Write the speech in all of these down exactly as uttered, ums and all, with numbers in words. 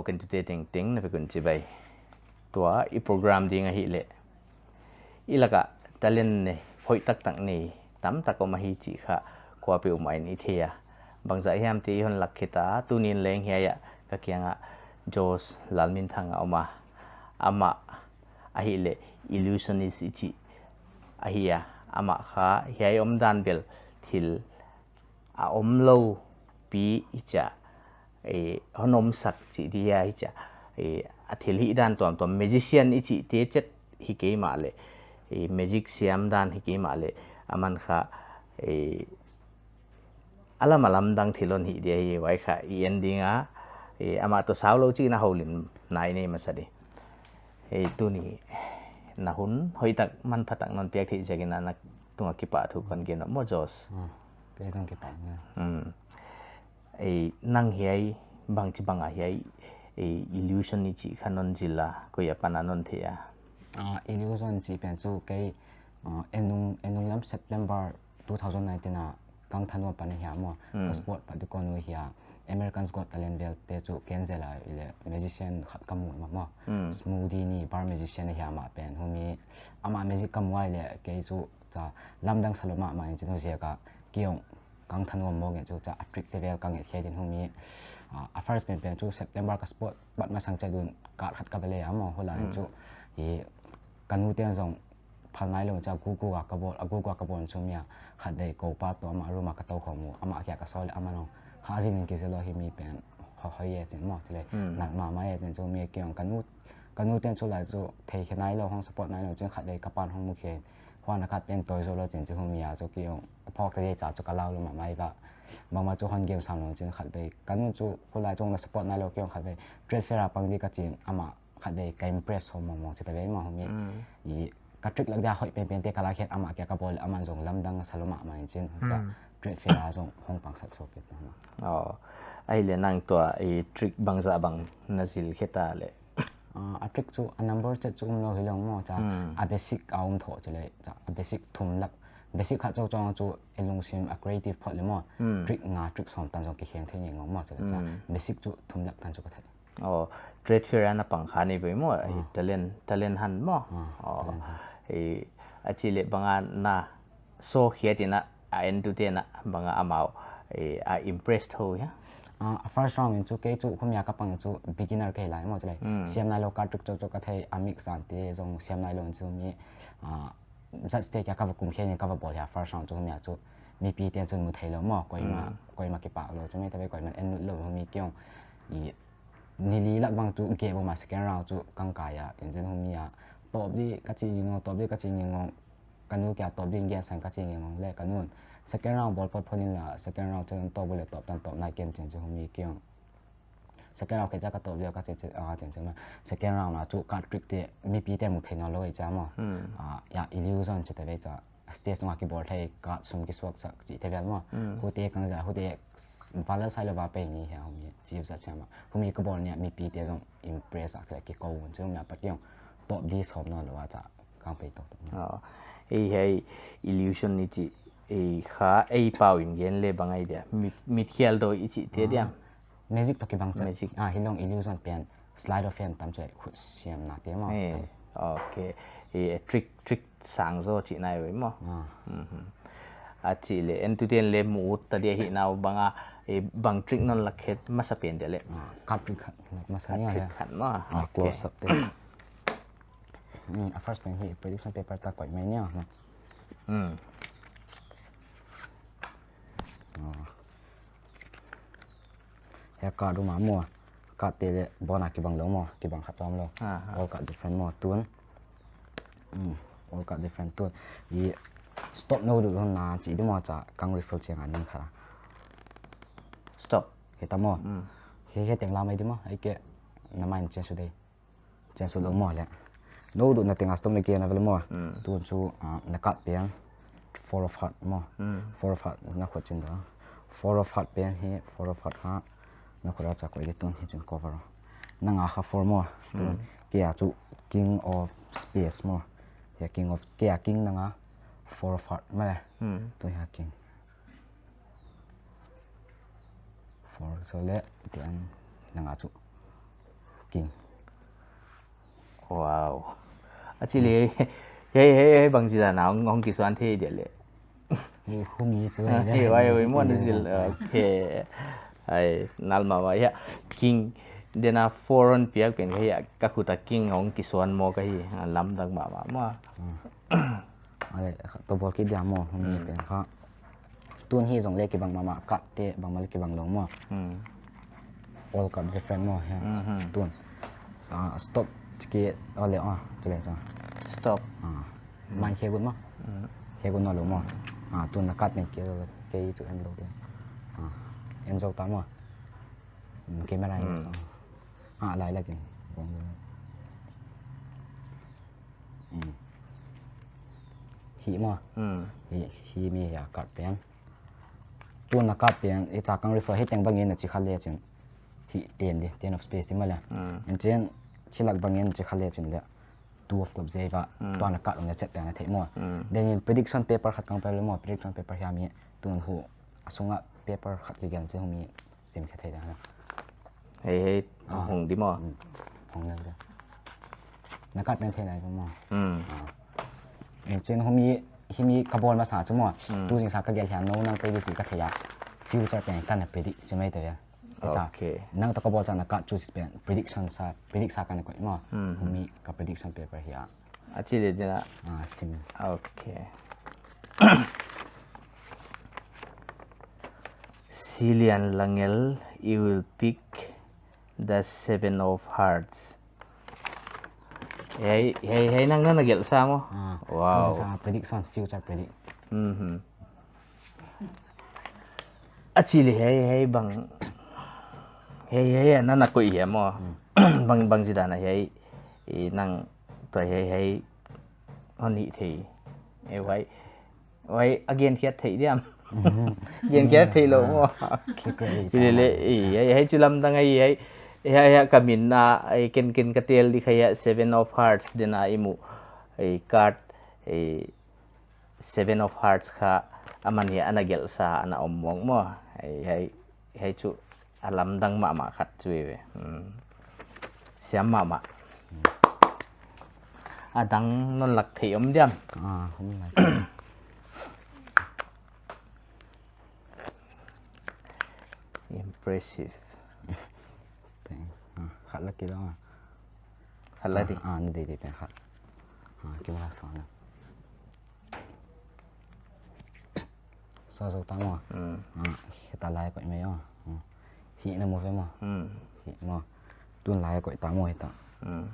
Kan tute tengteng na vek un chibai. Tua i program ding ahihleh, i laka talent nei, hoih taktak nei tamtak om ahi chih kha kuapeuhmah in i thei a. Bangzah hiam te i hon lak khe ta, tuni'n leng hiai ah ka kianga Josh Lalminthang a om a. Amah ahihleh illusionist i chih ahi a. Amah kha hiai omdan bel thil a omlou pi i chia, eh, hon omsak chih dia i chia, eh, a thil hihdan tuamtuam, magician i chihte chet hi kei mahleh, eh, magic siamdan hi kei mahleh, aman kha, eh, a lam a lamdang thil hon hih dia hi, huai kha i en ding a, eh, amah toh saulou chi'n a houlimna i nei masa di. Eh, tuni na hun hoihtak manphatak non piak theih ziakin na tunga kipahthu kon gen maw, Josh. Ah, kei zong kipak na. Hmm. Eh, nang hiai bangchibang a hiai, eh, illusion i chih kha non zil a, koi apan a non thei a? Ah, illusion chih pen chu kei, ah, enung, enung lam September two thousand nineteen a kang thanua pan ahi a maw. Hmm. Ka sport pat di kon uh ahi a, America's Got Talent vel te chu ken zel a, ile magician khat ka mu mah maw. Hmm. Smoothie ni bar magician ahi a, amah pen humi, ama magic ka mu a, ile kei chu cha lamdang salou mahmah in chin, huaiziak a kei hong kang thanua mawk in chu cha a trick te vel ka nget khe din humi. Ah, a first pen pen chu September ka sport pat masang chet un card khat ka va lei a maw, hulai in chu i ka nu ten zong phal nailou cha gukguk a ka bawl, a gukguk a ka bawl chu mi a khatvei kou pa toh amah room a ka tou khawm uh, amah kia ka sawl leh aman hong, ha zin in kizel lou hi, mi pen hoih e chin maw, chileh nat mahmah e chin chu mi kei hong ka nu, ka nu ten chu lai chu thei khe nailou, hong support nailou chin khatvei ka pa'n hong mu khe, huan a khat pen tawi zou lou chin chu humi a chu kei hong phawk ta di cha chu ka lau lou mahmah i va. Bangmah chu hon gen sam lou chin khatvei ka nu chu hulai chu hong na support nailou, kei hong khatvei trade fair a pang di ka chin, amah khatvei ka impress hou mawngmawng chih ta vei maw humi. I ka trick lak dia hoih penpen te ka lak khe, amah kia ka bawl leh aman zong lamdang salou mahmah in chin. Ka trade fair a zong hong pangsak sawk kei ta maw. Oh, ahihleh nang tua i trick bangzah bang na zil khe ta leh? Ah, a trick chu a number chet chu umlou hilou maw cha. A basic a um thou chileh cha, a basic thum lak, basic khat chauh chauh chu i lungsim a creative phot leh maw, trick nga, trick sawm tan zong kikheng thei ngei ngong maw chileh cha. Basic chu thum lak tan chu ka thei. Oh, trade fair a na pang kha ni ve maw, eh, talent, talent hunt maw. Oh, talent hunt. Eh, a chih leh bang a na show khiat in a, a entute'n a bang a amau, eh, a impress thou hia? Ah, a first round in chu kei chu humi a ka pang chu beginner ka hi lai maw chileh. Siam nailou ka trick chauh chauh ka thei, a mix an te zong siam nailou in chu mi, ah, judge te kia ka va kum khe in ka va bawl hia, first round chu humi a chu mipi ten chun mu theilou maw, koimah, koimah kipak lou chu mi ta ve, koimah en nutlou humi kei hong i ni li lak bang chu gap um a second round chu kang kai a, in chin humi a tawp di ka chi ngei ngong, tawp di ka chi ngei ngong, ka nu kia tawp di gen sang ka chi ngei ngong leh ka nu'n second round bawl phot phot in la, second round chu tawp leh tawp tan tawp nai ken chin chu humi kei hong second round khe cha ka tawp di ka chi chi, ah, chin chin maw. Second round a chu ka trick te mipi te mu phei nawnlou i cha maw. Ah, ya illusion chih ta ve cha. Stage nung a kibawl thei, ka sum kisuaksak chih te vel maw. Hute kang za, hute vala sai lou va pei ni hia humi, chief za chiama. Humi ka bawl nia mipi te zong impress a, kei kou un chu mi a pat kei hong tawp di sawm nawnlou a cha kang pei tou tou. Oh, ei hiai illusion i chih, ei kha ei pau in gen leh bang a i dia? Mit, mitkhial dawi i chih te dia? Magic toh kibang chet. Magic. Ah, hilong illusion pen sleight of hand tam chu khut siamna te maw. Eh, okay. Eh, trick, trick sang zaw chihna ve maw. Ah. Mhm. A chih leh entute'n leh mu ut ta di ahi nau bang a, eh, bang trick non lak khe masa pen dia leh? Ah, card trick khat lak masa ni. Card trick khat maw. Ah, okay. Close up te. Hmm, a first pen hi prediction paper ta koih mai nia. Hmm. Ah. Hiai card um a maw. Card te leh bawn a kibang lou maw, kibang khat chauh omlou. Aha. All card different maw, tun. Hmm, all card different tun. I stop nou dut hun na chih di maw cha, kang refill chiang a ning kha. Stop. Hita maw. Hmm. Hi, hi teng la mai di maw, ahihkeileh na mind change suk di. Change suk lou maw leh. Nou dutna teng a stop na gen a ve leh maw. Hmm. Tun chu, ah, na card pen four of heart maw. Hmm. Four of heart na khut chin da. Four of heart pen hi, four of heart kha na khut a cha koih di, tun hi chin cover. Nang a kha four maw. Tun, hmm, kei a chu king of spades maw. Hiai king of, kei a king, nang a four of heart maw leh. Hmm. Tun hiai king. Four, so leh, tiang nang a chu. King. Wow. Actually, hei, hei, hei, bangchi dan a hong, hong kisuan thei dia leh. Hei, humi chu, hei, hei, hei, hei, hei, mo na zil, okay. Ai, nal mahmah, ya. King, dena four hon piak pen ka hi, ka khut a king hong kisuan maw ka hi, a lamdang mahmah maw. Hmm. Ale, to bol kit dia maw, humi pen kha. Tun hi zong le kibang mahmah, cut te bangmah le kibang lou maw. Hmm. All cut different maw, ya. Mhm. Tun. Sa, stop, chiki, ale, ah, chile, cha. Stop. Ah. Hmm. Main khe gun maw. Hmm. Khe gun maw lou maw. Ah, tun na cut pen ke, ke chu en lou te. Ah, en zou ta maw. Hmm, camera en sa. Ah, lai la kin. Hmm. Hi maw. Hmm. Hi, hi mi ya cut pen. Tun na cut pen, i cha kang refer hi teng bangin na chi kha le chin. Hi ten di, ten of spade di maw le. Hmm. En chin, hi lak bangin chi kha le chin le. Two of clubs zai ba, hmm, tua na cut om le chet pen na thei maw. Hmm. Then in prediction paper khat kang pe le maw, prediction paper hiam hi, tun hu, a sunga paper khat kigen chin humi sim khe thei dan. Hei, hei, ah, hong di maw. Hmm. Hong di. Na cut pen thei nai maw. Hmm. Ah. En chin humi, himi ka bol masa chu maw. Hmm. Tu zing sa ka gel hian no nang predict ka thei a. Future pen ka na predict chi mai te ya. Echa. Okay. Nang toh ka bol cha na cut chu pen prediction sa, predict sa ka na koih maw. Hmm. Humi ka prediction paper hi a. A chi le dina. Ah, sim. Okay. Silian Langel, you will pick the seven of hearts. Hei, hei, hei, nang na na gelh sa maw. Ah, wow. This is a prediction, future predict. Mhm. A chi le hei, hei, bang. Hei, hei, na na koih hia maw. Hmm. Bang, bangchi dan a hei, i nang toh hei, hei, hon hi thei. E wai. Wai, a gen khiat thei diam. Mhm. Gen khiat thei lou maw. Ah, secret. Chi le le, i, hei, hei, chu lamdang ai, hei, hei, hei, ka min a, ai, ken, ken ka tel di kha ya, seven of hearts, dena i mu, ai, card, ai, seven of hearts kha, aman hi ana gelh sa, ana om mawk maw. Ai, hei, hei chu, a lamdang mahmah khat chu ve. Hmm. Siam mahmah. A dang non lak thei om diam. Ah, om lai. Impressive. Thanks. Ah, khat la ki la. Khat la di. Ah, ah, ni di di pen khat. Ah, ki la sa na. Sa zou ta maw. Hmm. Ah, hita lai koih mai aw. Hmm. Hi na maw ve maw. Hmm. Hi maw. Tun lai koih ta maw hita. Hmm.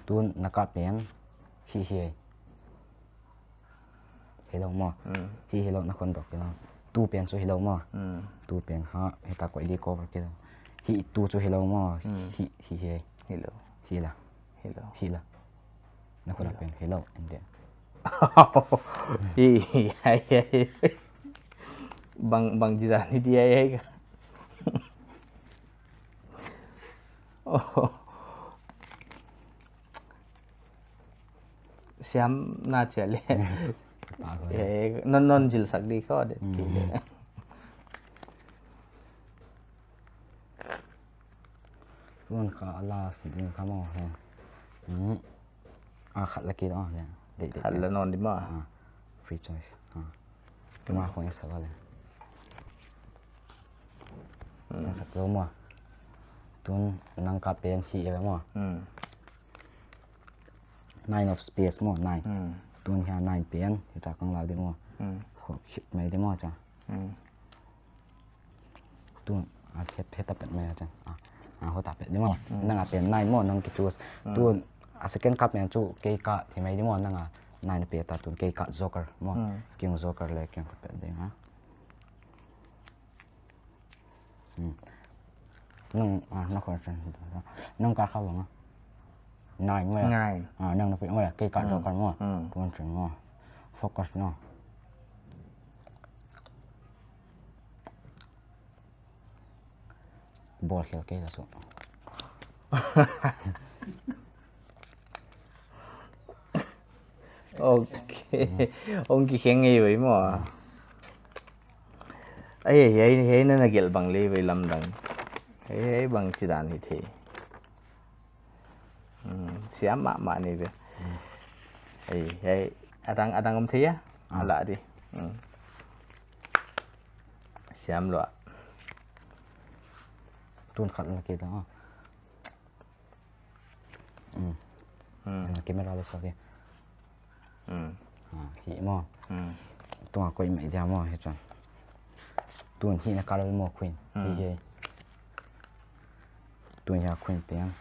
Tun na cut pen. Hi hi. Hilou maw. Hmm. Hi hilou na khon dok hilou. Two pen chu hilou maw. Hmm. Two pen ha, hita koih di cover kei. Hi two chu hilou maw. Hmm. Hi, hi, hi. Hilou. Hi la. Hilou. Hi la. Na khon pen hilou, ente. Hi, hi, hi, hi. Bang, bangchi dan hi di ai ai ka. Oh. Siam na chia le. Pa ko. Eh, non, non zil sak di ko de. Hmm. Ki le. Tun kha last ding kha maw he. Hmm. Ah, khat la ki la, ah, le. Dei, dei, khat la non di maw. Ah, free choice. Ah. Tuma ko sa ba le. Hmm. Nang sak lo maw. Tun nang cut pen hi e maw. Hmm. Nine of spades maw, nine. Hmm. Tun hia nine pen, hita kang la di maw. Hmm. Ho, hit mai di maw cha. Hmm. Tun, a, heta pet mai cha. A, a, heta pet di maw. Hmm. Nang a pen nine maw, nang ki choose. Hmm. Tun, a second cut pen chu, kei cut hi mai di maw, nang a nine pet a tun, kei cut joker maw. Hmm. King joker le, king cut pet di ha. Hmm. Nang, ah, na khon chen. Nang cut kha bang a. Nine maw. Nine. Ah, nang na pet maw, kei cut joker maw. Hmm. Tun chen maw. Focus no. Ball khel kei la su. Okay. Ong ki kheng ngei wei maw. Ei, ei, ei, na na gelh bang leh ei lamdang. Ei, ei, bangchidan hithei. Hmm, siam mahmah ni ve. Ei, ei, adang, adang om thei a? Ah. A lah di. Hmm. Siam lua. Tun khat la kei ta. Hmm. Hmm. Ana camera le sa ke. Hmm. Ah, hi maw. Hmm. Tua koih mai dia maw, hi chun. Tun hi na color maw, queen. Hmm. Hi hi. Tun ya queen pen.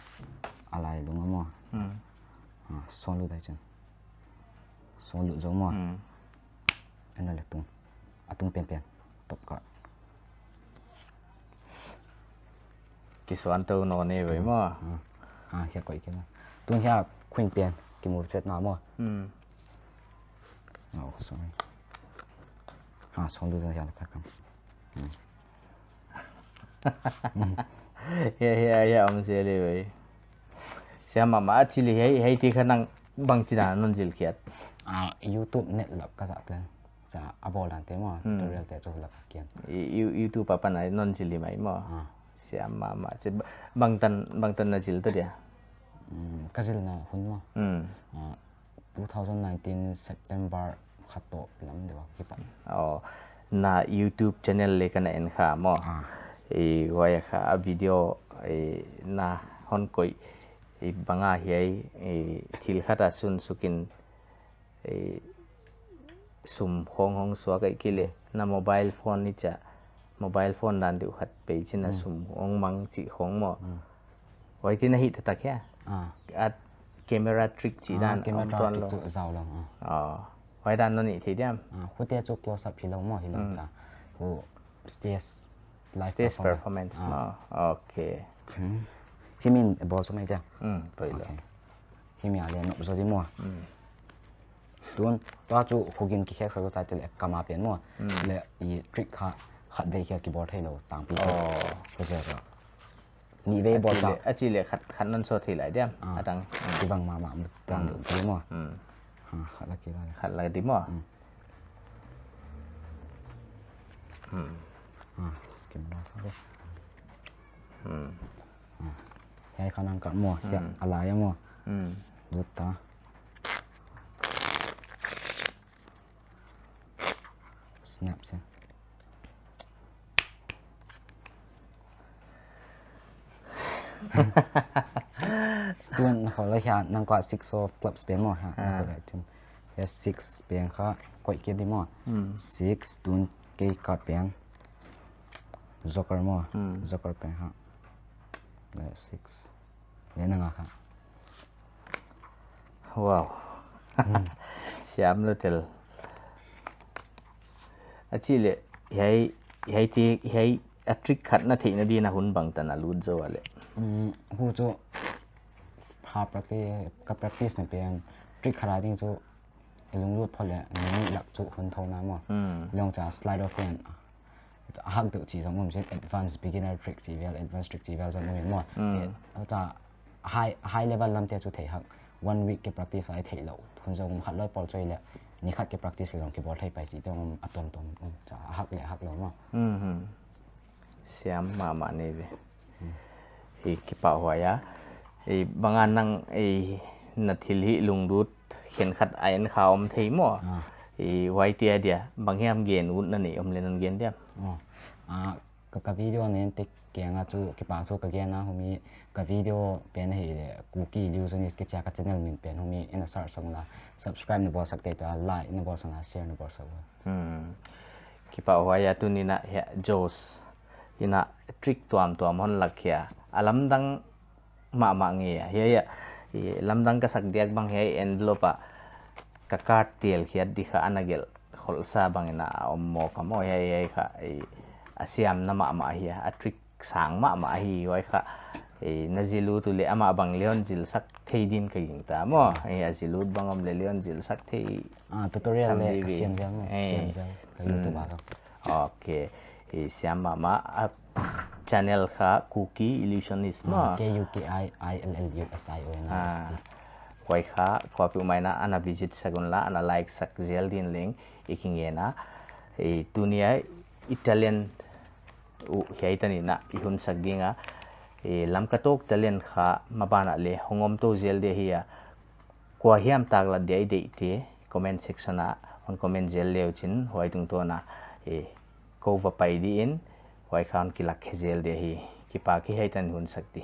A lai lung maw. Hmm. Ah, sawn lut dai chun. Sawn lut zou maw. Hmm. Ana le tung. A tung penpen. Top card. Kisuan tou nawn e ve maw. Hmm. Ah, hiai koih kei na. Tun hiai queen pen. Ki move set na maw. Hmm. Oh, sorry. Ah, sawn lut hiai la ka kam. Hmm. Hiai, hiai, hiai, om zel e ve. Siam mahmah, actually, hiai, hiai ti kha nang bangchidan non zil khiat. Ah, YouTube net lak ka zak pen. Cha a bawl dan te maw, hmm, tutorial te chu lak kian. I, You-, YouTube apan a non zil hi mai maw. Ah. Siam mahmah, che ba-, bangtan, bangtan na zil ta dia. Hmm, ka zilna hun maw. Hmm. Ah, two thousand nineteen September khat toh lam deuh a kipan. Oh, na YouTube channel le ka na en kha maw. Ah. I, huai kha a video, i, na hon koih, i, bang a hiai, i, thil khat a sun sukin, i, sum khong hong suak ai kile, na mobile phone ni cha, mobile phone dan deuh khat pei chin a, hmm, sum hong mang chi khong maw. Hmm. Huai ti na hih taktak hia? Ah. A camera trick chi, ah, dan, camera om tuan trick lou. Chu zau lou, ah. Oh. Huai dan non hih thei diam? Ah, huaite chu close up hilou maw, hilou, hmm, cha. Hu stage live, stage performance, performance, ah, maw. Okay. Hmm. Hi min bawl suk mai dia. Hmm, poi lou. Okay. Hi mi a le nop zou di maw. Hmm. Tun, tua chu hugin ki khek sa tu ta chile kama pen maw. Hmm. Le i trick kha khat vei khia ki bawl thei lou, tangpi chu. Oh. Hu zel ka. Nih vei bawl ta. A chi le, a chi le khat, khat non sawt thei lai diam. Ah. Adang. Hmm. Ki bang mahmah mu tang, hmm, deuh di maw. Hmm. Ha, khat la ki la. Khat la di maw. Hmm. Hmm. Ah, skim la sa ko. Hmm. Ah. Hiai kha nang ka maw, hiai, hmm, a lai maw. Hmm. Lut ta. Snap se. Tun na khol hiai nang ka six of clubs pen maw ha. Ah. Na khol hiai tun. Hiai six pen kha koih kei di maw. Hmm. Six tun kei ka pen. Joker maw. Hmm. Joker pen ha. Le six. Le nang a kha. Wow. Hmm. Siam lou tel. A chi le, hiai, hiai ti, hiai a trick khat na theihna di na hun bangtan a lut zou a le. Hmm, hu chu, ha practice, ka practice na pen, trick khat a ding chu, i lunglut phot le, ni lak chu hun thou na maw. Hmm. Long cha sleight of hand. A hak deuh chi zong um zet, advanced beginner trick chi vel, advanced trick chi vel zong um in maw. Hmm. Eh, cha high, high level lam te chu thei hak. One week ki practice a i theih lou. Hun zong khat loi pawl choi le, ni khat ki practice le zong ki bawl thei pai chi te um a tuamtuam um. Cha a hak le hak lou maw. Hmm, hmm. Siam mahmah ni ve. Hmm. Hi kipahhuai a. Hi bang a nang, hi na thil hih lunglut khenkhat a en kha om thei maw. Ah. Hi huai ti a dia, bang hiam gen utna nei om le non gen diam. Oh. Ah, ka, ka video nen tek kiang a chu kipak thu ka gen a, humi ka video pen hi le Kuki Illusionist kichi a ka channel min pen humi in a search sawm la, subscribe na bawl sak te tua, like na bawl sak la, share na bawl sak la. Hmm. Kipahhuai a tuni na hiai Josh. Hi na trick tuamtuam hon lak hia. A lamdang mahmah nge a. Hiai a. Hiai lamdang ka sak diak bang hiai envelope a. Ka card tel khiat di kha ana gelh. Kholsa bang in a om maw ka maw hiai, hiai kha. Hiai a siamna mahmah hia. A trick sang mahmah hi huai kha. Eh, na zil ut uleh amah bang le hon zil sak thei din ka gingta maw. Eh, a zil ut bang om le le hon zil sak thei. Ah, tutorial le ka siam zel maw, eh, siam zel ka YouTube a ka. Okay. Eh, siam mahmah, a channel kha Kuki Illusionist maw. Ah, K U K I I L L U S I O N I S T. Ah, huai kha, kuapeuhmah in ana visit sak un la, ana like sak zel din leng i kingen a. Eh, tuni a I talent uh hiai tan in i hun sak ding a, Lamka Talk talent kha maban ah leng hong om tou zel di ahi a, kua hiam taklat dia i deihte comment section ah hon comment zel le uchin, huai tungtawn a kou va pai di in, huai kha hon kilak khe zel di ahi. Kipak hi, hiai tan i hun sak di.